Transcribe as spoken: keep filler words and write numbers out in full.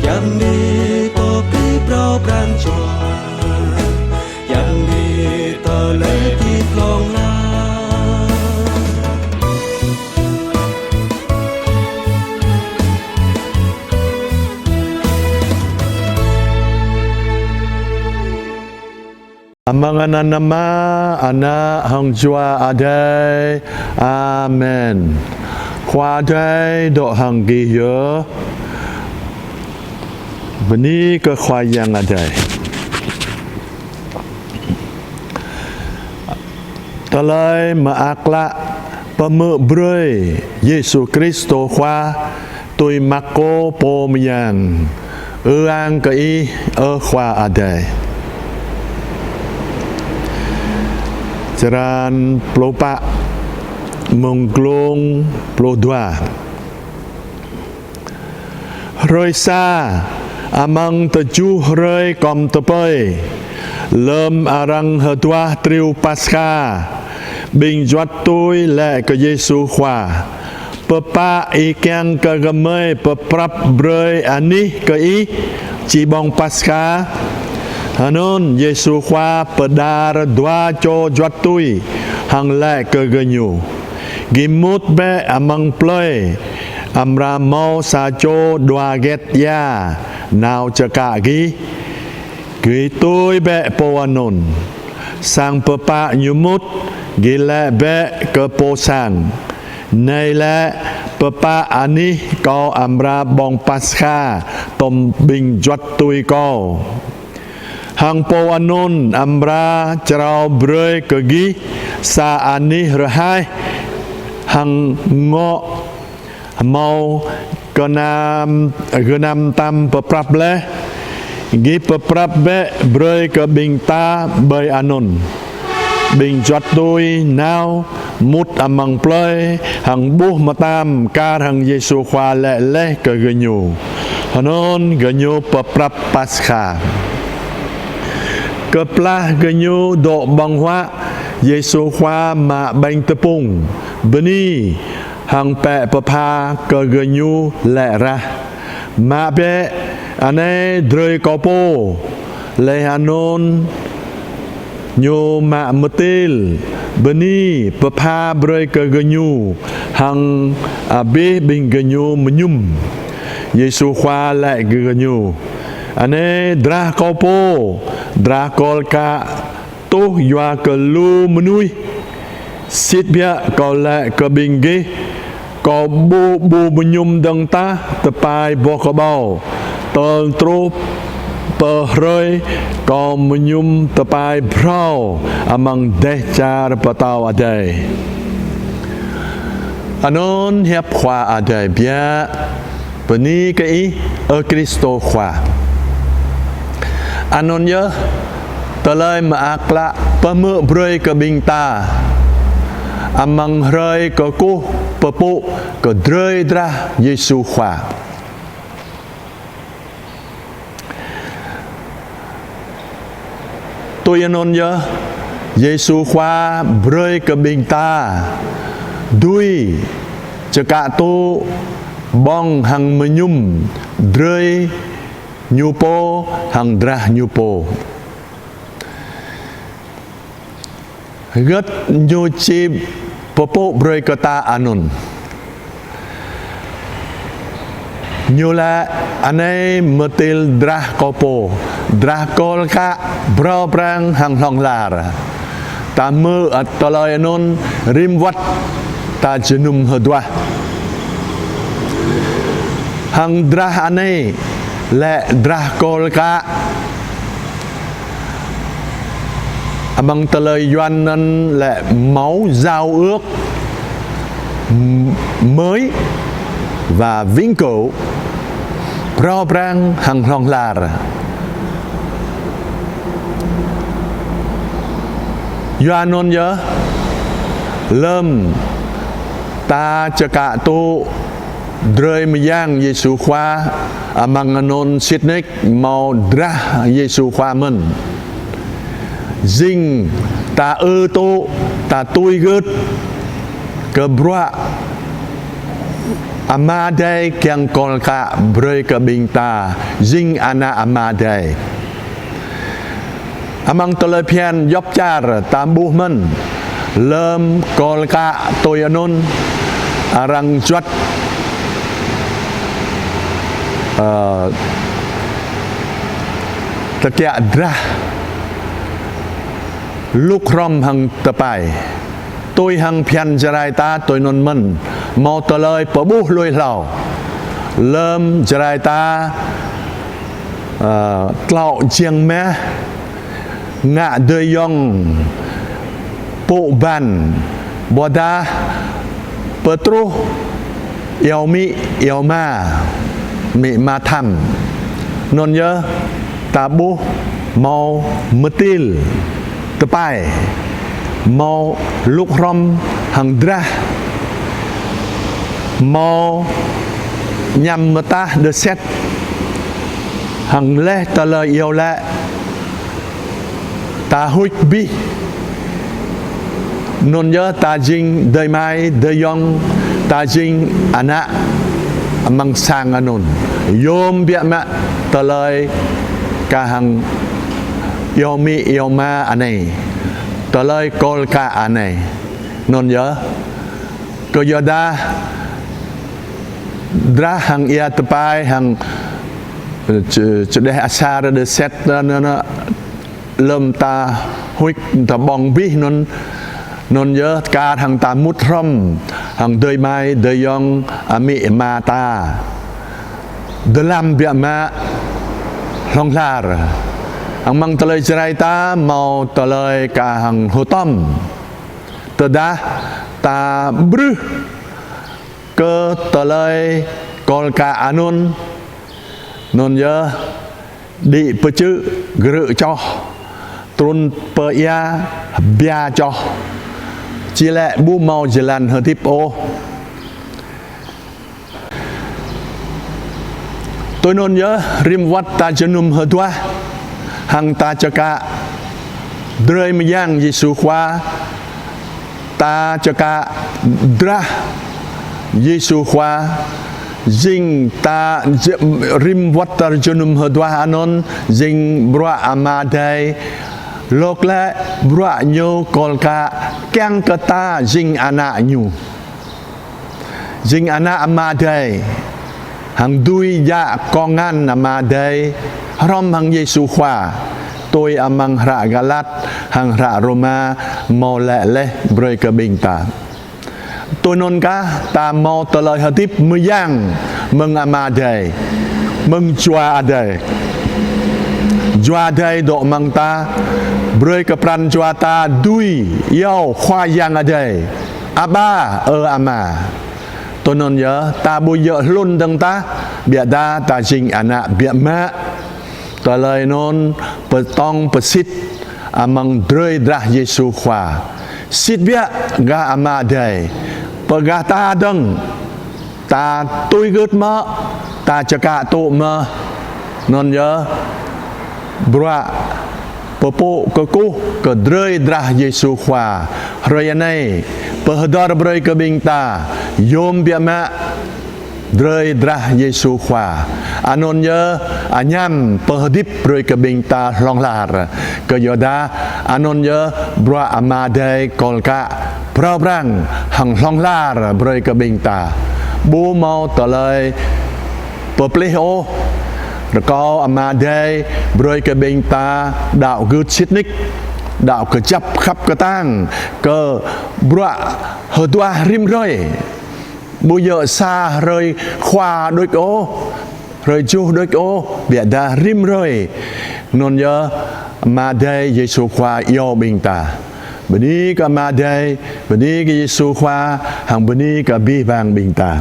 Yăm bi pơpĭ phrâo pran jua, yăm bi tơlơi pĭ hlŏng lar. Amăng anăn Ama, Ană hăng Jua Adai. Amen. Khua Adai dŏ hăng gih yơh. Bơni kơ Khua Yang Adai. Tơlơi Mơak Klă pơhmư̆ brơi Yêsu Kristô Khua tui Markô pô mơyang. Ư-ang kơ Ih, ơ Khua Adai. Črăn pluh pă, mơ̆ng glông pluh dua. Hrơi sa, amăng tơjuh hrơi kŏm tơpơi, lơm arăng hơduah triu Paskha, ƀing juăt tui laĭ kơ Yêsu Khua: Pơpă Ih kiăng kơ gơmơi pơprăp brơi anih kơ Ih či ƀơ̆ng Paskha? Hơnŭn Yêsu Khua pơđar dua čô juăt tui hăng laĭ kơ gơñu: Gih mŭt bĕ amăng plơi, amra hmâo sa čô đua get ia nao čơkă gih. Gih tui bĕ pô anŭn. Sang pơpă ñu mŭt, gih laĭ bĕ kơ pô sang: Anai lĕ pơpă anih Kâo amra ƀơ̆ng Paskha tôm ƀing juăt tui Kâo. Hăng pô anŭn amra črâo brơi kơ gih sa anih rơhaih hăng ngŏ hmâo gơnam, gơnam tam pơprăp laih. Gih pơprăp bĕ brơi kơ ƀing ta ƀơi anŭn. Ƀing juăt tui nao mŭt amăng plơi hăng ƀuh mơtam kar hăng Yêsu Khua laĭ laih kơ gơñu. Hơnŭn gơñu pơprăp Paskha. Kơplah gơñu dŏ ƀơ̆ng huă, Yêsu Khua mă ƀañ tơpŭng, bơni, hăng pĕ pơpha kơ gơñu laĭ rah: Mă bĕ, anai drơi Kâo pô. Laih anŭn Ñu mă mơtil, bơni, pơpha brơi kơ gơñu, hăng abih ƀing gơñu mơñum. Yêsu Khua laĭ kơ gơñu: Anai drah Kâo pô, drah kơl kă tuh yua kơ lu mơnuih. Sĭt biă Kâo laĭ kơ ƀing gih, Kâo ƀu ƀu mơñum dơ̆ng tah tơpai boh kơƀâo, tơl truh pơ hrơi Kâo mơñum tơpai phrâo amăng dêh čar Pơtao Adai. Anŭn hiăp Khua Adai biă. Bơni kơ Ih, ơ Kristô Khua. Anŭn yơh, Tơlơi Mơak Klă pơhmư̆ brơi kơ ƀing ta amăng hrơi kơkuh pơpŭ kơ drơi drah Yêsu Khua. Tui anŭn yơh, Yêsu Khua brơi kơ ƀing ta dưi čơkă tŭ ƀơ̆ng hăng mơñum drơi Ñu pô hăng drah Ñu pô. Hơget Ñu či pơpŭ brơi kơ ta anŭn? Ñu laĭ: Anai mơtil drah Kâo pô, drah kơl kă, phrâo pran hăng hlŏng lar. Ta hmư̆ tơlơi anŭn rĭm wơ̆t ta jơnum hơduah. Hăng drah anai lĕ drah kơl kă. Amăng tơlơi Yuan anŭn lĕ máu giao ước m-, mới và vĩnh cửu, phrâo pran hăng hlŏng lar. Yua anŭn yơh, lơm ta čơkă tŭ drơi mơyang Yêsu Khua, amăng anŭn sĭt nik hmâo drah Yêsu Khua mơ̆n. Jing ta ư tŭ, ta tui gưt kơ bruă Ama Adai kiăng kol kă brơi kơ ƀing ta jing ană Ama Adai. Amăng tơlơi phiăn djop čar ta ƀuh mơ̆n, lơm kol kă tui anŭn arăng juăt, ơ, tơkiă drah lŭk hrŏm hăng tơpai. Tui hăng phiăn Jrai ta tui anŭn mơ̆n, hmâo tơlơi pơƀuh lui hlâo. Lơm Jrai ta, ơ, tlŏ jiăng mah, ngă adơi ayŏng pŭ ban, ƀôdah pơtruh iâu amĭ iâu ama, amĭ ama thăm. Anŭn yơh ta ƀuh hmâo mơtil tơpai, hmâo lŭk hrŏm hăng drah, hmâo añăm mơtah đơset, hăng laih tơlơi iâu laĭ ta huĭ abih. Anŭn yơh ta jing adơi amai adơi ayŏng, ta jing ană amăng sang anŭn. Yôm biă mă tơlơi kah hăng iâu amĭ iâu ama anai, tơlơi kol kă anai. Anŭn yơh, kơ yua dah drah hăng ia tơpai hăng, ơ, čơ-, čơđeh asar đơset anŭn, anŭn, lơm ta huĭ ta ƀơ̆ng abih anŭn, anŭn yơh kar hăng ta mŭt hrŏm hăng adơi amai adơi ayŏng amĭ ama ta. Dơlăm biă mă hlŏng lar. Amăng tơlơi Jrai ta hmâo tơlơi kah hăng hơtŏm. Tơdah ta brưh kơ tơlơi kol kă anŭn, anŭn yơh đĭ pơčư̆ grư̆ čoh, trŭn pơ ia bia čoh. Či lĕ ƀu hmâo jơlan hơdip ôh. Tui anŭn yơh rĭm wơ̆t ta jơnum hơduah hăng ta čơkă drơi mơyang Yêsu Khua, ta čơkă drah Yêsu Khua, jing ta j-, rĭm wơ̆t ta jơnum hơduah anŭn, jing bruă Ama Adai lok lĕ bruă ñu kol kă kiăng kơ ta jing ană ñu. Jing ană Ama Adai, hăng dưi djă kông ngăn Ama Adai, hrŏm hăng Yêsu Khua, tui amăng hră Galat, hăng hră Rôma, hmâo laĭ laih brơi kơ ƀing ta. Tui anŭn kah, ta hmâo tơlơi hơdip mơyang mơ̆ng Ama Adai, mơ̆ng Jua Adai. Jua Adai dŏ amăng ta, brơi kơ pran jua ta dưi iâu Khua Yang Adai. Aba, ơ Ama. Tui anŭn yơh, ta ƀu djơ̆ hlŭn dơ̆ng tah, biă dah ta jing ană biă mă. Tơlơi anŭn pơtŏng pơsit amăng drơi drah Yêsu Khua. Sĭt biă gah Ama Adai. Pơ gah ta dơ̆ng, ta tui gưt mơ̆, ta čơkă tŭ mơ̆. Anŭn yơh, bruă pơpŭ kơkuh kơ drơi drah Yêsu Khua. Hrơi anai, pơhơdơr brơi kơ ƀing ta, yôm biă mă drơi drah Yêsu Khua. Anŭn yơh, añăm pơhơdip brơi kơ ƀing ta hlŏng lar. Kơ yua dah, anŭn yơh, bruă Ama Adai kol kă phrâo prang hăng hlŏng lar brơi kơ ƀing ta. Ƀu hmâo tơlơi pơplih ôh. Rơkâo Ama Adai brơi kơ ƀing ta đaŏ gưt sĭt nik, đaŏ kơjăp khăp kơtang kơ bruă hơduah rĭm hrơi. Ƀu djơ̆ sa hrơi Khua đôč ôh, hrơi tơjuh đôč ôh, biă dah rĭm hrơi. Anŭn yơh Ama Adai Yêsu Khua iâu ƀing ta. Bơni kơ Ama Adai, bơni kơ Yêsu Khua, hăng bơni kơ abih bang ƀing ta.